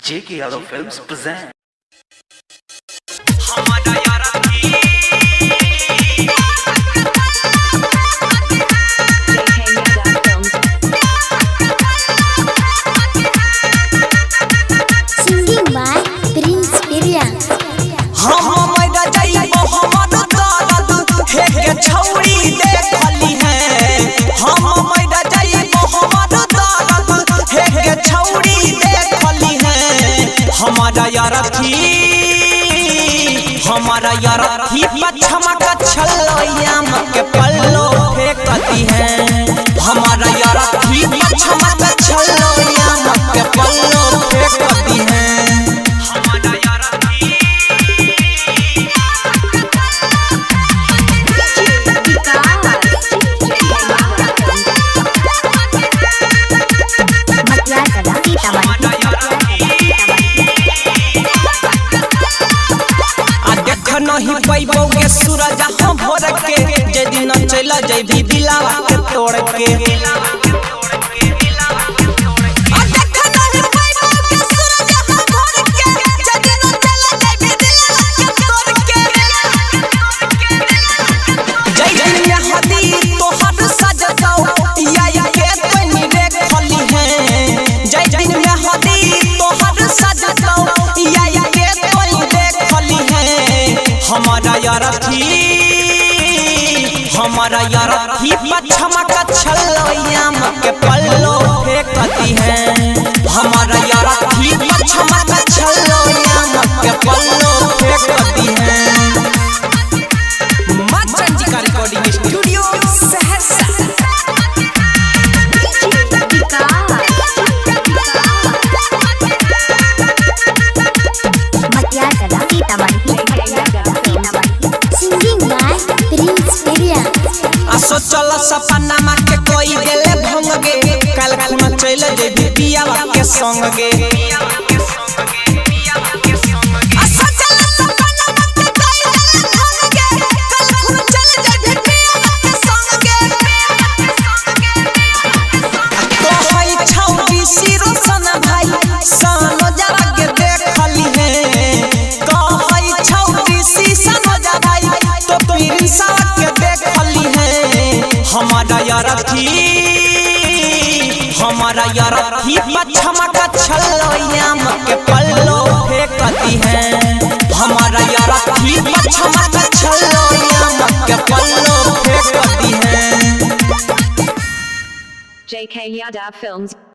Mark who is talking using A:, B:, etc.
A: JK Yadav Films present.
B: JK Yadav Films.
C: Singing by Prince Pirian.
D: हम मर जाइबो हमर दर्द हे के छौरी देखली है। हम मर जाइबो हमर दर्द हे के छौरी देखली है। हमारा यारथी पछमा का छलैया के पल्लो फेंकती है। हमारा यारथी पछमा का छलैया के पल्लो फेंकती है। आ देख नहीं पैबो के सूरज हम भोर के, जे दिन चल जैबी दिलावा के तोड़ के। आ देख नहीं पैबो के सूरज हम भोर के, जे दिन चल जैबी दिलावा के तोड़ के। जै दिन में हदी तोहर सजतौ या के तनी देखली है। जै दिन में हदी तोहर सजतौ या के तनी देखली है। हमारा यारथी पछमा का छलैया के पल्लो फेंकती है। हमारा यारथी पछमा का छलैया के पल्लो फेंकती है। माँ Chandika recording studio Saharsa.
B: JK Yadav Films.
C: Singing by Prince Pirian.
D: आ सोचल सपना के कोई गेले भंग गे, कल खुना चल जेबी पियावा के संग गे। आ सोचल सपना के कोई गेले भंग गे, कल खुना चल जेबी पियावा के संग गे। तो हई छौरी सिरोसन भाई सानो जरा के देखली है। कहई छौरी सीसनो जा भाई तो प्रिंसा के देखली है। हमारा यारथी पछमा का छलैया के पल्लो फेंकती है। हमारा यारथी पछमा का छलैया के पल्लो फेंकती है।
B: JK Yadav Films.